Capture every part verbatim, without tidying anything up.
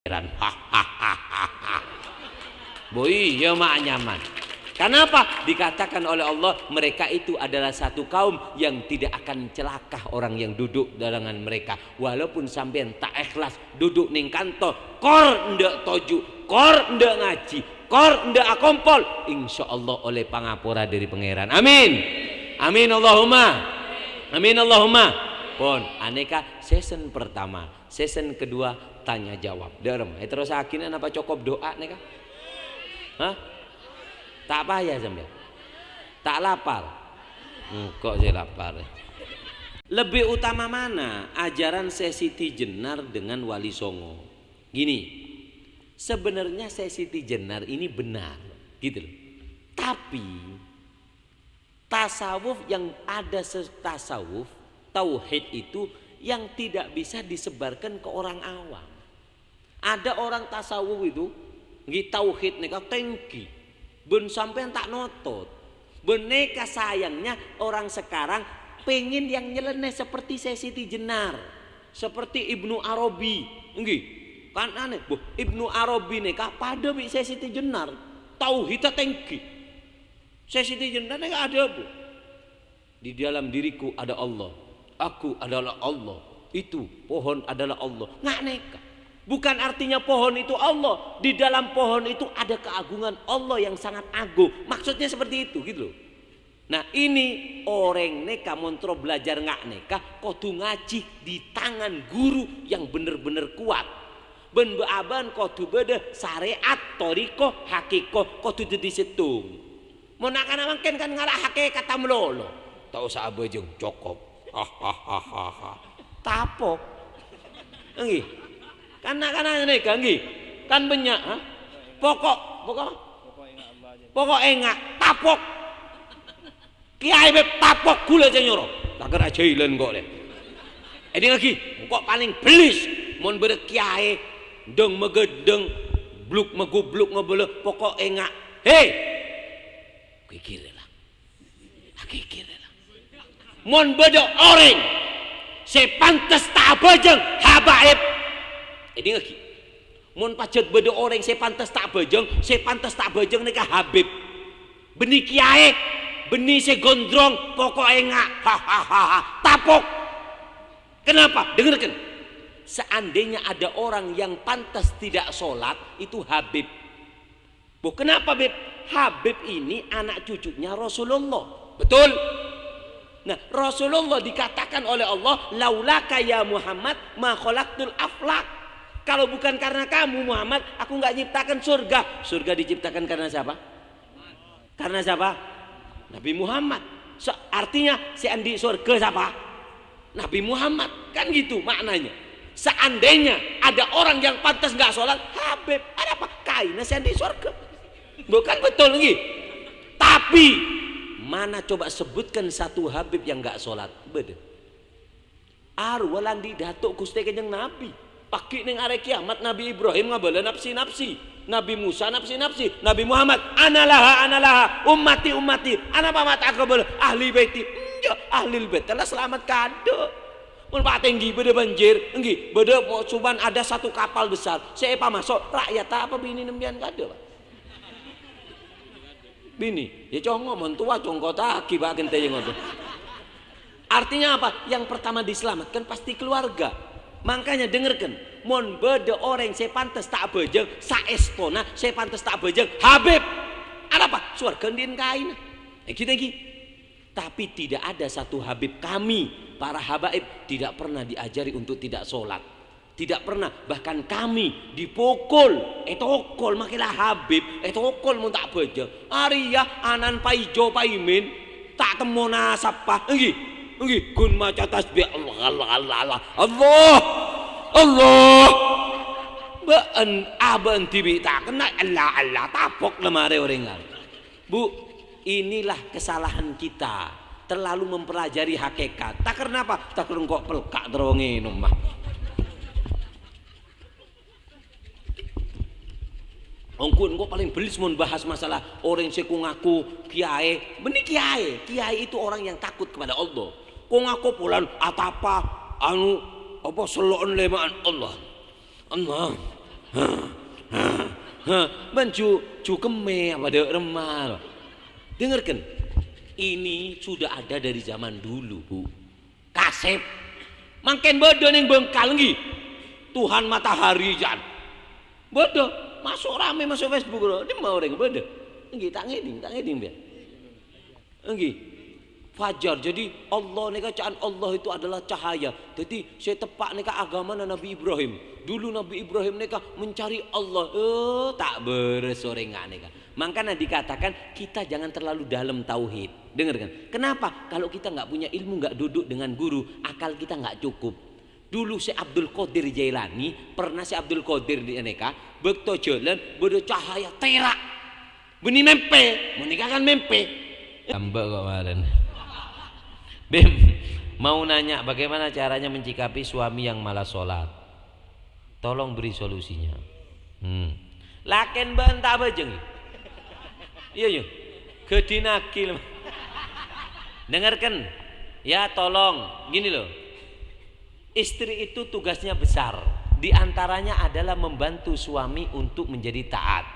Pangeran. Bo iya, ma' nyaman. Kenapa? Dikatakan oleh Allah, mereka itu adalah satu kaum yang tidak akan celaka orang yang duduk dengan mereka. Walaupun sampeyan ta' ikhlas duduk ning kanto, kor endek toju', kor endek ngaji, kor endek akompol, insya Allah oleh pangapora dari Pangeran. Amin. Amin Allahumma. Amin Allahumma. Pon, aneka season pertama. Season kedua, tanya jawab. Dârem, èterrossaghi napa cokop doa nèka? Hah? Ta' paya sampèyan? Ta' lapar? Engko' sè lapar. Lebih utama mana ajaran Sè Siti Jenar dengan Wali Songo? Gini, sebenarnya Sè Siti Jenar ini benar, gitu loh. Tapi, tasawuf yang ada se-, tasawuf, tauhid itu yang tidak bisa disebarkan ke orang awam. Ada orang tasawuf itu, ngghi tauhid nèka tèngghi, bân sampèyan ta' notot. Bân nèka sayangnya orang sekarang pengen yang nyeleneh seperti Sè Siti Jenar, seperti Ibnu Arabi, ngghi. Kan aneh, boh, Ibnu Arabi nèka padâ bi' Sè Siti Jenar, tauhidda tèngghi. Sè Siti Jenar nèka adhâbu, "Di dalam diriku ada Allah. Aku adalah Allah. Itu pohon adalah Allah." Nga' nèka. Bukan artinya pohon itu Allah. Di dalam pohon itu ada keagungan Allah yang sangat agung. Maksudnya seperti itu, gitu loh. Nah, ini orèng nèka mon terro belajar nga' nèka, kodhu ngajhi di tangan guru yang bener-bener kuat. Bân bâ-abâ'ân kodhu bâdâ sarè'at, thariqah, hakèkah, kodhu dhâddhi sèttong. Mon na'-kana' mangkèn kan ngala' hakèkatta malolo. Ta' osa abhâjâng, cokop. Tapok. Èngghi. Kan na'-kana' nèka, èngghi. Kan bânnya', ha? Pokok, pokok apa? Pokok enga', tapok. Kèyaè, Beb, tapok ghulâ sè nyoro. Taker ajhâilan kok, lè. Èdingngaghi, engko' palèng bellis mon bâdâ kèyaè dâng-maghândhâng, bluk-magubluk ngabâlâ, pokok enga'. He! Ghighirè la. Ghighirè la. Mon bâdâ orèng sè pantes ta' abhâjâng, habaib. Èdingngaghi. Mon pajhât bâdâ orèng sè pantes ta' abhâjâng, sè pantes ta' abhâjâng nèka habib. Bânnè kèyaè, bânnè sè gondrong, pokok enga'. Hahaha. Tapok. Kenapa? Dengarkan. Seandainya ada orang yang pantas tidak sholat, itu habib. Bo, kenapa, Bib? Habib ini anak cucunya Rasulullah. Betul? Nah, Rasulullah dikatakan oleh Allah, "Laulaka ya Muhammad ma khalaqtul aflak." Kalau bukan karena kamu, Muhammad, aku nggak nyiptakan surga. Surga diciptakan karena siapa? Karena siapa? Nabi Muhammad. So, artinya, sè andi' sorghâ sapa? Nabi Muhammad. Kan gitu maknanya. Seandainya ada orang yang pantas nggak sholat, Habib. Ada apa? Kaina sè andi' sorghâ. Bukan betul, ngghi? Tapi, mana coba sebutkan satu Habib yang nggak sholat? Bâdâ. Arowa la andi' dâto' Ghustè Kanjeng Nabi. Paggi' neng arè kiamat, Nabi Ibrahim ngabâlâ napsi-napsi. Nabi Musa napsi-napsi. Nabi Muhammad, "Ana laha, ana laha, ummati, ummati." Anapa ma' ta' kabâlâ? "Ahli baiti." Enjâ', ahlil bait la salamet kaadâ'. Mon patèngghi bâdâ banjir, èngghi, bâdâ mo-, cuman ada satu kapal besar. Sè èpamaso' ra'yatta apa binèna sampèyan kaadâ', Pak? Binè. Ya, congo, mon towa, congkottaghi, Pak, ghentè ngono. Artinya apa? Yang pertama diselamatkan pasti keluarga. Makanya dengarkan, mon bâdâ orèng sè pantes ta' abhâjâng, saèstona sè pantes ta' abhâjâng, Habib. Arapa? Sowarghâ andi' kaina. Èngghi, èngghi. Tapi tidak ada satu Habib kami, para habaib, tidak pernah diajari untuk tidak sholat. Tidak pernah, bahkan kami dipukul, ètokol, makè la Habib, ètokol mon ta' abhâjâng. Arèya ana'na paijo paimin, ta' temmo nasabhâ. Èngghi, èngghi, ghun maca tasbih. Allah, Allah, Allah, Allah. Allah, Allah. Bâ'na, abâ'na dhibi' ta' kenna', Allah, Allah, tapok la marè orèng arè. Bu, inilah kesalahan kita, terlalu mempelajari hakikat. Taker napa? Taker engko' pelka' terro ngènom, mah. Ongghu engko' palèng bellis mon bahas masalah orèng sè ko-ngako kiyaè. Bânnè kiyaè. Kiyaè itu orang yang takut kepada Allah. Ko-ngako polana atapa, anu, apa, sello'en lèma'an Allah. Allah. Bân jhu-, jhukemmè apa dâ' remma, lo. Dengarkan, ini sudah ada dari zaman dulu, Bu. Kasèp. Mangkèn bâdâ neng Bengkal, èngghi. Tuhan Matahari, jân. Bâdâ. Maso' ramè, maso' Facebook, lo. Dimma orèng bâdâ. Èngghi, ta' ngèdhing, ta' ngèdhing, bâ. Èngghi. Fajar. Jadi, Allah nèka ca'an Allah itu adalah cahaya. Jadi, sè teppa' nèka agamana Nabi Ibrahim. Dulu Nabi Ibrahim nèka mencari Allah. Eh, ta' bârâs orèng nèka. Mangkana dikatakan kita jangan terlalu dalam tauhid. Dengarkan. Kenapa? Kalau kita nggak punya ilmu, nggak duduk dengan guru, akal kita nggak cukup. Dulu Syekh Abdul Qadir Jailani, pernah Syekh Abdul Qadir di nèka, bâkto jhâlân, bâdâ cahaya tèra'. Bânnè mèmpè, mon nèka kan mèmpè. Tambah kok kemarin. Bim, mau nanya bagaimana caranya menyikapi suami yang malas sholat? Tolong beri solusinya. Hmm. Lakèn bâ'na ta' abhâjeng. Iyâ, iyâ. Ghâdhinaghi, lho. Dengarkan. Ya, tolong. Gini, loh. Istri itu tugasnya besar. Di antaranya adalah membantu suami untuk menjadi taat.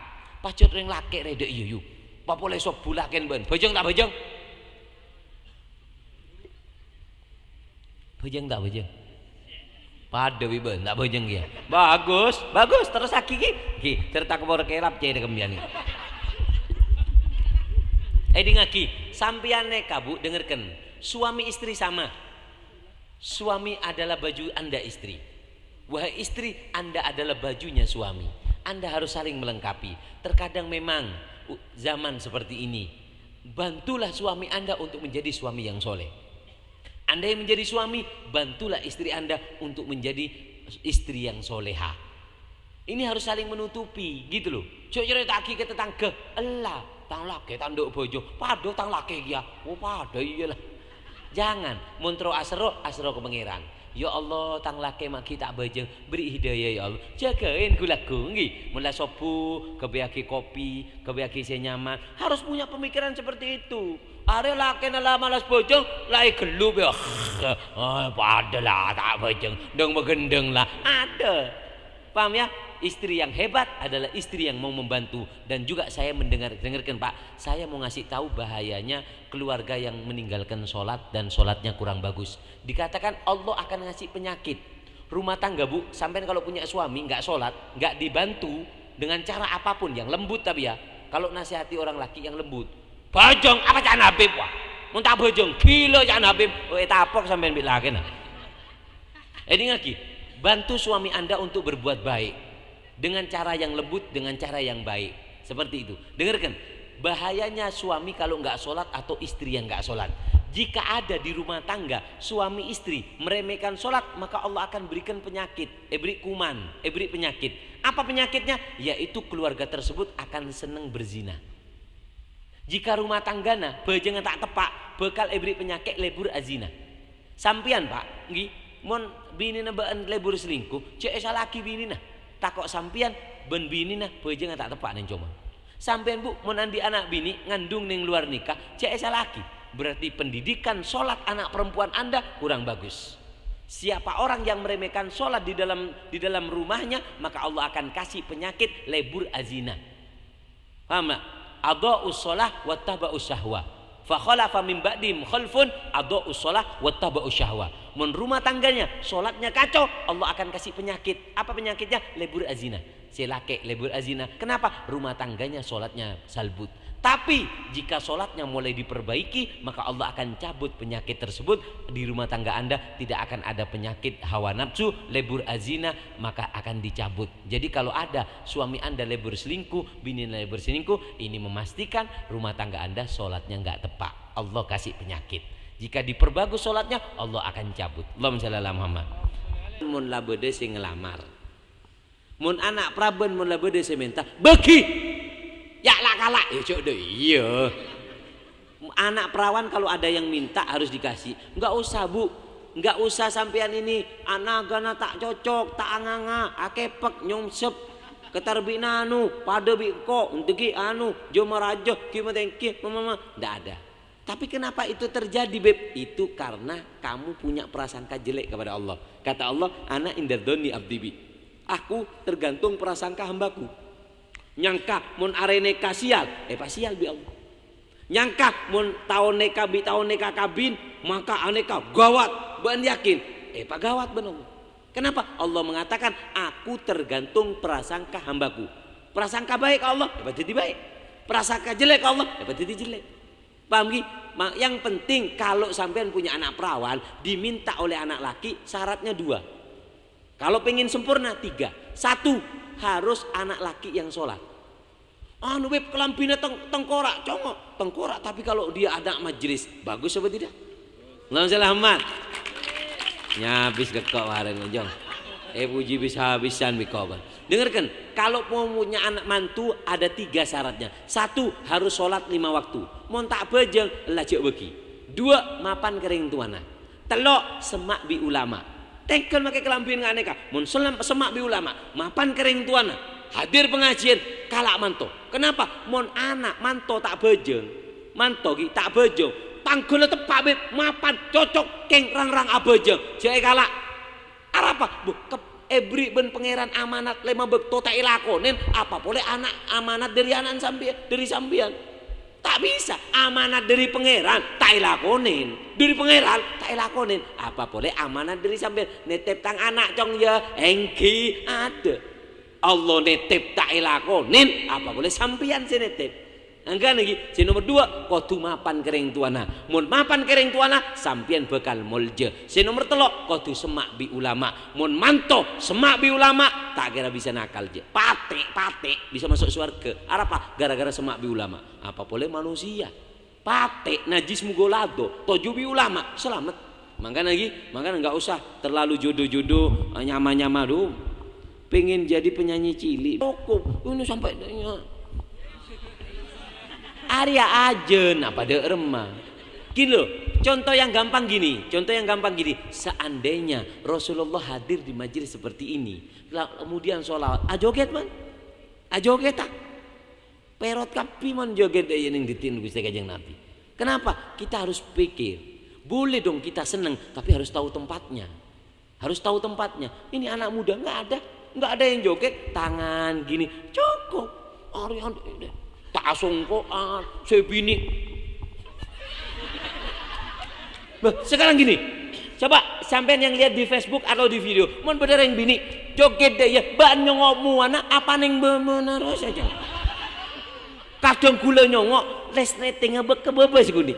Pajhât rèng lakè' rèdhâ iyâ, yu. Papolè sobbhu lakèn bâ'na. Bhâjeng ta' bhâjeng? Bhâjeng ta' bhâjeng? Padâ bi' bâ'na ta' bhâjeng kèya. Bagus, bagus, terrossaghi, ghi. Ghi, cerita kobor kelap cè' dâ' kembiyan, ghi. Èdingngaghi, sampèyan nèka, Bu, dengarkan. Suami istri sama. Suami adalah baju Anda, istri. Wahai istri, Anda adalah bajunya suami. Anda harus saling melengkapi. Terkadang memang, u-, zaman seperti ini. Bantulah suami Anda untuk menjadi suami yang soleh. Anda yang menjadi suami, bantulah istri Anda untuk menjadi istri yang soleha. Ini harus saling menutupi, gitu loh. Jhâ' carèta'aghi ka tatangghâ, "Ella, tang lakè ta' endâ' bhâjâng, padâ tang lakè kèya." Oh, padâ iyâ la. Jangan, mon terro aserro, aserro ka Pangèran. "Ya Allah, tang lakè ma' ghi' ta' bhâjâng, beri hidayah ya Allah." Jagain ghu-lagghu, èngghi. Mon la sobbhu, ghâbâyaghi kopi, ghâbâyaghi sè nyaman. Harus punya pemikiran seperti itu. Arè lakèna la malas bhâjâng, la èghellu bhâi. "Ah, padâ la ta' bhâjâng, dâng-maghendâng la." Ada. Paham ya? Istri yang hebat adalah istri yang mau membantu. Dan juga saya mendengar, dengarkan, Pak, saya mau ngasih tahu bahayanya keluarga yang meninggalkan sholat dan sholatnya kurang bagus. Dikatakan Allah akan ngasih penyakit. Rumah tangga, Bu, sampean kalau punya suami nggak sholat, nggak dibantu dengan cara apapun yang lembut, tapi ya, kalau nasihati orang laki yang lembut, "Bhâjâng, apa ca'na Habib, wah? Mon ta' bhâjâng, ghilâ ca'na Habib." Oh, ètapok sampean bi' lakèna. Èdingngaghi, bantu suami Anda untuk berbuat baik dengan cara yang lembut, dengan cara yang baik. Seperti itu. Dengarkan, bahayanya suami kalau nggak sholat atau istri yang nggak sholat. Jika ada di rumah tangga, suami istri meremehkan sholat, maka Allah akan berikan penyakit, èbèrri' kuman, èbèrri' penyakit. Apa penyakitnya? Yaitu keluarga tersebut akan senang berzina. Jika rumah tanggana bhâjângnga ta' teppa', bhâkal èbèrri' panyakè' lebur azina. Sampèyan, Pak, èngghi, mon binèna bâ'na lebur selingkuh, jhâ' èsala'aghi binèna. Tako' sampèyan bân binèna bhâjângnga ta' teppa' neng coma. Sampèyan, Bu, mon andi' ana' binè' ngandung neng luar nikah, jhâ' èsala'aghi. Berarti pendidikan sholat anak perempuan Anda kurang bagus. Siapa orang yang meremehkan sholat di dalam, di dalam rumahnya, maka Allah akan kasih penyakit lebur azina. Paham, nggak? Adha'us shalah wattaba'us syahwah. Fa khalafa min ba'dihim khalfun adha'us shalah wattaba'us syahwah. Mon rumah tangganya, sholatnya kacau, Allah akan kasih penyakit. Apa penyakitnya? Lebur azina. Sè lakè' lebur azina. Kenapa? Rumah tangganya sholatnya salbut. Tapi, jika sholatnya mulai diperbaiki, maka Allah akan cabut penyakit tersebut. Di rumah tangga Anda tidak akan ada penyakit hawa nafsu, lebur azina, maka akan dicabut. Jadi, kalau ada suami Anda lebur selingkuh, binèna lebur selingkuh, ini memastikan rumah tangga Anda sholatnya nggak teppa'. Allah kasih penyakit. Jika diperbagus sholatnya, Allah akan cabut. Allahumma shalli ala Muhammad. Mon la bâdâ sè ngelamar. Mon ana' parabân, mon la bâdâ sè mènta, bâghi! Ya' la'-kala', ya jhâ' dâ' iyâ. Anak perawan kalau ada yang minta harus dikasih. Nggak usah, Bu. Nggak usah sampèyan ini, anagana ta' cocok, ta' anganga, akèpèk, nyomsep. Ketar bi' nanu, padâ bi' engko', èngghi anu, jhâ' marajâ, ghi' matèngghi, mama, ndak ada. Tapi kenapa itu terjadi, Beb? Itu karena kamu punya prasangka jelek kepada Allah. Kata Allah, "Ana inda dzanni abdi bi." Aku tergantung prasangka hambaku. Nyangka mon arè nèka sial, èpasial bi' Allah. Nyangka mon taon nèka bi' taon nèka kabin, maka anèka gawat, bâ'na yakin, èpagawat bân Allah. Kenapa? Allah mengatakan, "Aku tergantung prasangka hambaku." Prasangka baik ka Allah, èpadhâddhi baik. Prasangka jelek ka Allah, èpadhâddhi jelek. Paham, ghi? Ma-, yang penting kalau sampean punya anak perawan, diminta oleh anak laki, syaratnya dua. Kalau pengen sempurna, tiga. Satu, harus anak laki yang sholat. Anu, Beb, kelambina teng-, tengkorak, congok. Tengkorak, tapi kalau dia anak majelis, bagus apa tidak? Allahumma shalli Muhammad. Nyabis kekok bareng, Jong. Eh, puji bisa-bisan bi' kok, Bang. Dengarkan, kalau mau punya anak mantu, ada tiga syaratnya. Satu, harus sholat lima waktu. Mon ta' bhâjâng, ella jhâ' bâgi. Dua, mapan ka rèng towana. Tello', semma' bi' ulama. Tèngghâl makè kalambhi nga' nèka. Mon selem-, semma' bi' ulama, mapan ka rèng towana. Hadir pengajian, kala' manto. Kenapa? Mon ana' manto ta' bhâjâng, manto ghi' ta' bhâjâng, pangghulâ teppa', Bib, mapan, cocok, kèng rang-rang abhâjâng. Jhâ' èkala'. Arapa? Buh, kep-, èberri' bân Pangèran amanat lèma bâkto ta' èlakonèn, apa polè ana' amanat dhâri ana' sampè-, dhâri sampèyan? Ta' bisa. Amanat dhâri Pangèran ta' èlakonèn. Dhâri Pangèran ta' èlakonèn. Apa polè amanat dhâri sampèyan? Nètèp tang ana', Cong, yâ? Èngghi, adâ'. Allah nètèp ta' èlakonèn, apa polè sampèyan sè nètèp. Anggana ghi, sè nomer dua, kodhu mapan ka rèng towana. Mon mapan ka rèng towana, sampèyan bhâkal molja. Sè nomer tello', kodhu semma' bi' ulama. Mon manto semma' bi' ulama, ta' kèra bisa nakal, jhâ'. Patè', patè' bisa maso' sowarghâ. Arapa? Gara-gara semma' bi' ulama. Apa polè manusia? Patè' najis mogolado, toju' bi' ulama, salamet. Mangkana ghi, mangkana enggak usah terlalu jodoh-jodoh, eh, nyama-nyama dulu. Pengen jadi penyanyi cilik, cukup. Ini sampai, arèya ajân, apa dâ' remma? Gini loh, contoh yang gampang gini, contoh yang gampang gini. Seandainya Rasulullah hadir di majelis seperti ini, la-, kemudian sholawat, ajoget, man? Ajoget, ta'? Pèrot kabbhi mon joget dâ' iyâ neng dhiddhi'na Ghustè Kanjeng Nabi. Kenapa? Kita harus pikir. Boleh dong kita seneng, tapi harus tahu tempatnya. Harus tahu tempatnya. Ini anak muda, nggak ada. Nggak ada yang joget, tangan gini. Cukup. Arèya, ta' asongko'an, sè binè'. Loh, sekarang gini, coba sampean yang lihat di Facebook atau di video, mon bâdâ rèng binè' joget dâ' iyâ, bâ'na nyongo' mowana apa neng bâ-, bâbâna saja. Kadang ghulâ nyongo', resletingnya bâ-, ka bâbâ sè ghuni.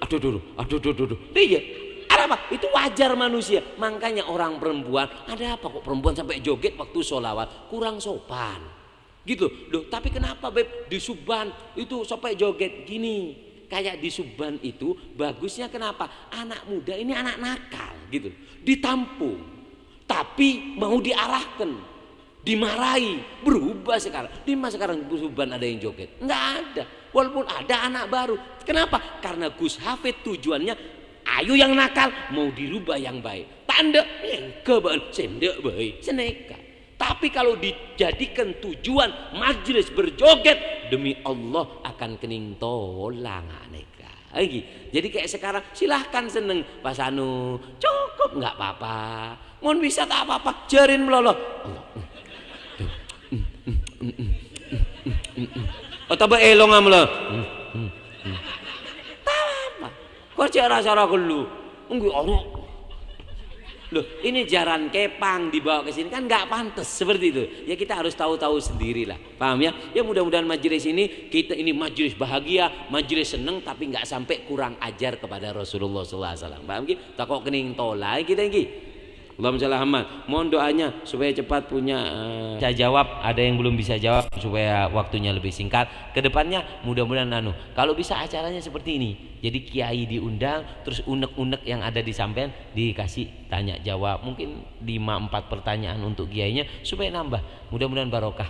Aduh, duh, duh, aduh, duh, duh, duh. Iya, arapa? Itu wajar manusia. Makanya orang perempuan, ada apa kok perempuan sampai joget waktu sholawat? Kurang sopan. Gitu. Loh, tapi kenapa, Beb, di Subban itu sampai joget gini? Kayak di Subban itu bagusnya kenapa? Anak muda ini anak nakal, gitu. Ditampung. Tapi mau diarahkan, dimarahi, berubah sekarang. Di mana sekarang di Subban ada yang joget? Nggak ada. Walaupun ada anak baru. Kenapa? Karena Gus Hafid tujuannya, ayo yang nakal, mau dirubah yang baik. Ta' endâ', èngghâ bâ'na, sè endâ' bhâi, sanèka. Tapi kalau dijadikan tujuan majelis berjoget, demi Allah akan kenning tolang nèka. Lagi. Jadi kayak sekarang, silahkan seneng. Pas anu, cukup, nggak apa-apa. Mon bisa ta' apa-apa, jhârin malolo. Allah. Otabâ èlonga malolo. Ta' apa-apa. Kok cè' ra-sara ghâllu? Engghi, anu. Loh, ini jaran kepang dibawa ke sini, kan nggak pantas seperti itu. Ya, kita harus tahu-tahu sendirilah. Paham, ya? Ya, mudah-mudahan majelis ini, kita ini majelis bahagia, majelis seneng, tapi nggak sampai kurang ajar kepada Rasulullah sallallahu alaihi wasallam. Paham, ghi? Tako' kenning tolang kita, ghi. Allahumma shalli Muhammad. Mohon doanya supaya cepat punya, eh, bisa jawab, ada yang belum bisa jawab supaya waktunya lebih singkat. Kedepannya mudah-mudahan anu, kalau bisa acaranya seperti ini. Jadi kiai diundang, terus unek-unek yang ada di sampean dikasih tanya jawab. Mungkin lima empat pertanyaan untuk kiainya supaya nambah. Mudah-mudahan barokah.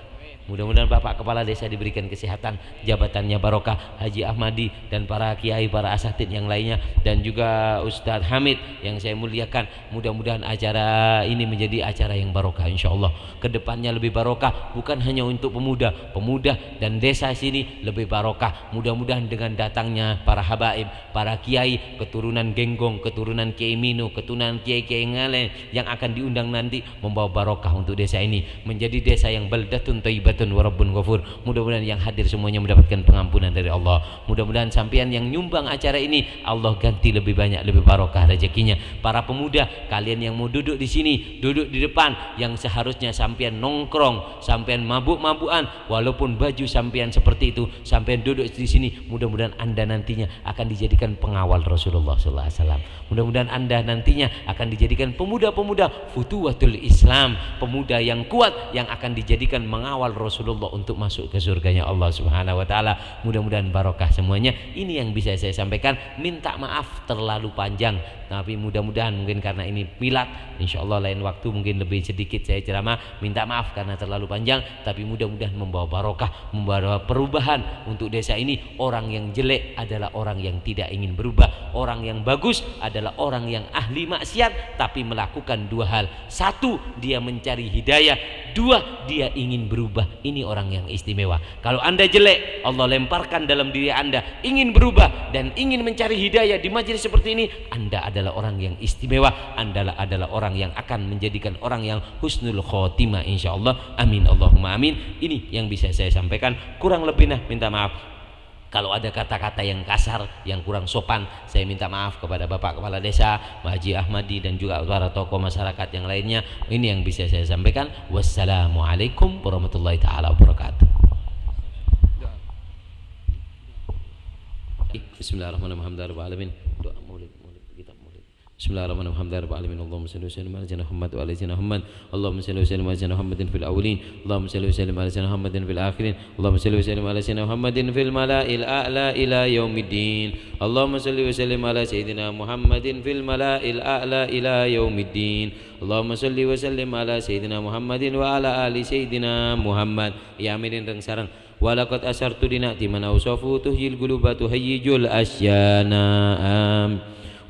Mudah-mudahan Bapak Kepala Desa diberikan kesehatan, jabatannya barokah, Haji Ahmadi dan para kiai, para asatid yang lainnya, dan juga Ustadz Hamid yang saya muliakan. Mudah-mudahan acara ini menjadi acara yang barokah, insya Allah. Kedepannya lebih barokah, bukan hanya untuk pemuda, pemuda dan desa sini lebih barokah. Mudah-mudahan dengan datangnya para habaib, para kiai, keturunan Genggong, keturunan Kiai Mino, keturunan kiai-kiai yang lain yang akan diundang nanti membawa barokah untuk desa ini, menjadi desa yang baldatun thayyibatun wa rabbun ghafur. Mudah-mudahan yang hadir semuanya mendapatkan pengampunan dari Allah. Mudah-mudahan sampean yang nyumbang acara ini, Allah ganti lebih banyak, lebih barokah rezekinya. Para pemuda, kalian yang mau duduk di sini, duduk di depan, yang seharusnya sampean nongkrong, sampean mabuk-mabukan, walaupun baju sampean seperti itu, sampean duduk di sini, mudah-mudahan Anda nantinya akan dijadikan pengawal Rasulullah sallallahu alaihi wasallam. Mudah-mudahan Anda nantinya akan dijadikan pemuda-pemuda futuwatul Islam, pemuda yang kuat yang akan dijadikan mengawal Rasulullah untuk masuk ke surganya Allah Subhanahu wa taala. Mudah-mudahan barokah semuanya. Ini yang bisa saya sampaikan. Minta maaf terlalu panjang, tapi mudah-mudahan mungkin karena ini milad, insya Allah lain waktu mungkin lebih sedikit saya ceramah. Minta maaf karena terlalu panjang, tapi mudah-mudahan membawa barokah, membawa perubahan untuk desa ini. Orang yang jelek adalah orang yang tidak ingin berubah. Orang yang bagus adalah orang yang ahli maksiat, tapi melakukan dua hal. Satu, dia mencari hidayah. Dua, dia ingin berubah. Ini orang yang istimewa. Kalau Anda jelek, Allah lemparkan dalam diri Anda ingin berubah dan ingin mencari hidayah di majelis seperti ini, Anda adalah orang yang istimewa. Anda adalah orang yang akan menjadikan orang yang husnul khotimah, insya Allah. Amin, Allahumma amin. Ini yang bisa saya sampaikan. Kurang lebihnya minta maaf. Kalau ada kata-kata yang kasar, yang kurang sopan, saya minta maaf kepada Bapak Kepala Desa, Pak Haji Ahmadi, dan juga para tokoh masyarakat yang lainnya. Ini yang bisa saya sampaikan. Wassalamualaikum warahmatullahi taala wabarakatuh. Bismillahirrahmanirrahim. Alhamdulillahirabbil alamin. Doa maulid, maulid, kitab maulid. Bismillahirrahmanirrahim. Alhamdulillahirabbil alamin. Allahumma shalli wa sallim ala sayyidina Muhammad wa ala sayyidina Muhammad. Allahumma shalli wa sallim ala sayyidina Muhammadin fil awwalin. Allahumma shalli wa sallim ala sayyidina Muhammadin fil akhirin. Allahumma shalli wa sallim ala sayyidina Muhammadin fil mala'i al a'la ila yaumiddin. Allahumma shalli wa sallim ala sayyidina Muhammadin fil mala'i al a'la ila yaumiddin. Allahumma shalli wa sallim ala sayyidina Muhammadin wa ala ali sayyidina Muhammad. Ya, aminin reng-sareng. Wa laqad asyartu li na'ti man awsafu tuhyil quluba tuhayyijul asyana. Am.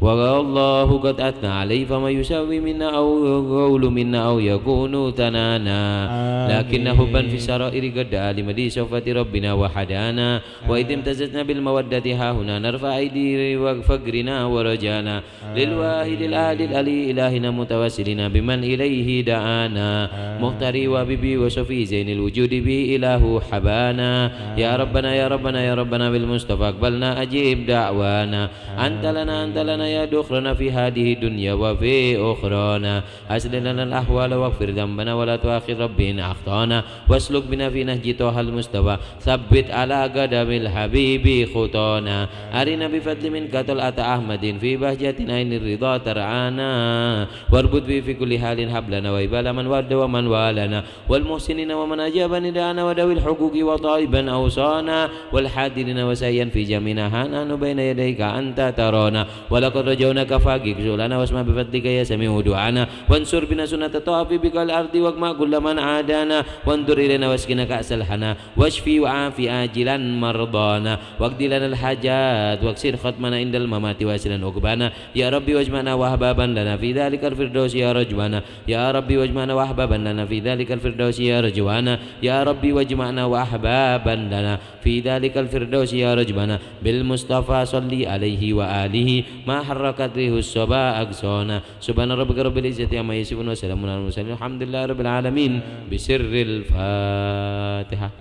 Wa Allahu qad athna alaihi fama yusawi minna aw qawlu minna aw yakunu tanana. Amin. Lakinna hubban fi sarairi qad da'a li madhi sofati rabbina wa hadana. Wa idh imtazajna bil mawaddati hahuna narfa aidi wa fagrina wa rajana. Lil wahidil ahadil ali ilahina mutawassilina biman ilaihi da'ana. Amin. Muhtari wa habibi wa syafi zainil wujudi bi ilahu habana. Ya Rabbana, ya Rabbana, ya Rabbana bil Mustafa aqbalna ajib da'wana. Anta lana, anta lana ya dukhrana fi hadhihi dunya wa fi ukhrana. Aslih lana al-ahwala waghfir dzambana wa la tu'akhidh Rabbi in akhtana. Wasluk bina fi nahji Tohal Mustafa. Tsabbit ala qadamil habibi khutana. Arina bi fadli minka tol'ata Ahmadin fi bahjatin ainir ridha tar'ana. Warbut bi fi kulli halin hablana wa ibala man wada wa man walana. Wal muhsinina wa man ajaba nida'ana wa dawil huquqi wa ta'iban awsana. Wal hadirina wa sayyan fi jamina hananu baina yadaika anta tarana. Wa laqad rajaunaka fahaqqiq su'lana wasma' bi fadlika ya sami'u du'ana. Wansur bina sunnata tawafi bikal ardi waqma' kulla man adana. Wandur ilaina waskina ka'sal hana. Wasyfi wa afi ajilan mardana. Waqdi lanal hajat. Waksir khatmana indal mamati wasilan uqbana. Ya Rabbi wajma'na wa ahbaban lana fi dzalikal firdausi ya rajwana. Ya Rabbi wajma'na wa ahbaban lana fi dzalikal firdausi ya rajwana. Ya Rabbi wajma'na wa ahbaban lana fi dzalikal firdausi ya rajwana. Bil Mustafa shalli alaihi wa alihi ma harrakat rihus shaba aqsana. Subhana rabbika rabbil izzati amma yasifun wa salamun alal mursalin walhamdulillahi rabbil alamin. Bisirril Fatihah.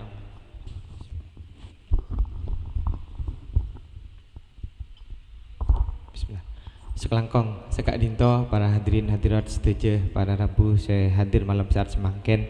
Bismillah. Sakalangkong, saka'dinto para hadirin hadirat sadhâjâ, para rabu sè hadir malem Sahat samangkèn.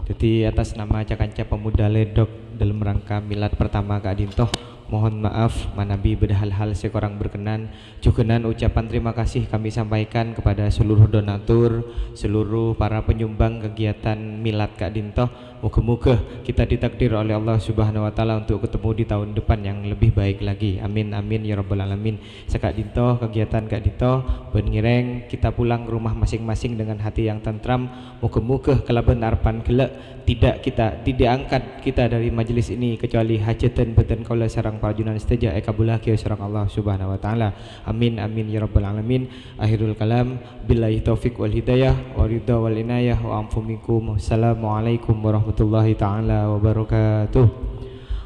Dhâddhi, atas nama ca-kanca pemuda Ledok dalam rangka milad pertama ka'dinto, Mohon maaf manabi bâdâ hal-hal sè korang berkenan. Jhughânan ucapan terima kasih kami sampaikan kepada seluruh donatur, seluruh para penyumbang kegiatan milad ka'dinto. Moga-moga kita ditakdir oleh Allah Subhanahu wa Ta'ala untuk ketemu di tahun depan yang lebih baik lagi. Amin, amin, ya Rabbal Alamin. Saka'dinto, kegiatan ka'dinto bân ngèrèng kita pulang ke rumah masing-masing dengan hati yang tentram. Moga-moga kalabân arebbhân ghellâ' tidak kita, tidak angkat kita dari majelis ini kecuali hajâdhân bâdân kaulâ sareng parajunan sadhâjâ èkabulaghi sareng Allah Subhanahu wa Ta'ala. Amin, amin, ya Rabbal Alamin. Akhirul kalam, billahi taufiq wal hidayah, wa ridha wal inayah, wa afu minkum. Assalamualaikum warahmatullahi ta'ala wabarakatuh.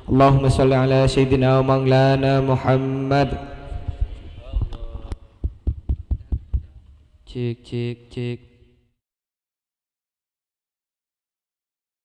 Allahumma shalli ala sayyidina wa maulana Muhammad. Cek, cek, cek.